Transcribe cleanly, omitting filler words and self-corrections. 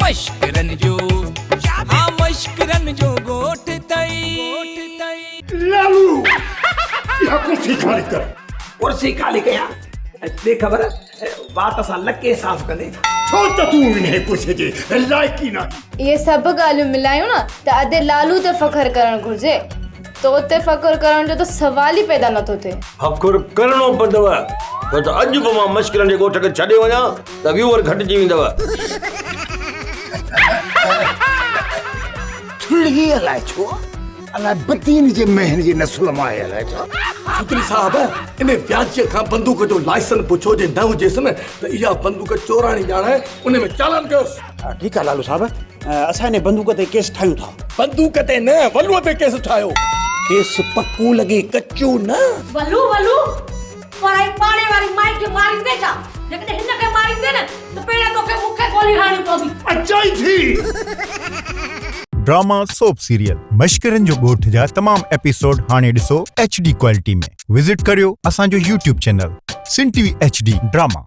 مشڪرن جو ها مشڪرن جو ڳوٺ اٿئي. لالو اها ڪرسي خالي ڪر. ڪرسي خالي ڪيان ۽ ڏي خبر وات سان لڪي صاف ڪندين. ڇو ته تون انهيء ڪرسي جي لائق ئي ناهين. اهي سڀ ڳالهيون ملايون نه ته ادي لالو تي فخر ڪرڻ گهرجي. تو تي فخر ڪرڻ جو ته سوال ئي پيدا نٿو ٿئي. فخر ڪرڻو پوندو ڇو ته اڄ به مان مشڪرن جي ڳوٺ کي ڇڏي وڃان ته ويوئر گهٽجي ويندو. ٿلهي الائي ڇو الائي بدين جي مهن جي نسل مان آهي الائي ڇا. چوڌري صاحب ان وياجيء کان بندوق جو لائسن پڇو جي نه هجيس نه ته اها بندوق چوراڻي ڄاڻائي ان ۾ چالان ڪيوس. ٺيڪ آهي لالو صاحب اسان ان بندوق تي ڪيس ٺاهيون ٿا. بندوق تي نه ولوء تي ڪيس ٺاهيو. ڪيس پڪو لڳي ڪچو نه. ولو ولو پرائي پاڙي واري مائي کي ماريندين ڇا؟ جيڪڏهن هن کي ماريندين نه ته پهريان توکي مون کي گولي هڻڻي پوندي. اچائي ٿي. ڊراما سوپ سيريل مشڪرن جو ڳوٺ جا تمام ايپيسوڊ هاڻي ڏسو ايڇ ڊي ڪوالٽي ۾ وزٽ ڪريو اسان جو YouTube channel Sindh T V H D drama.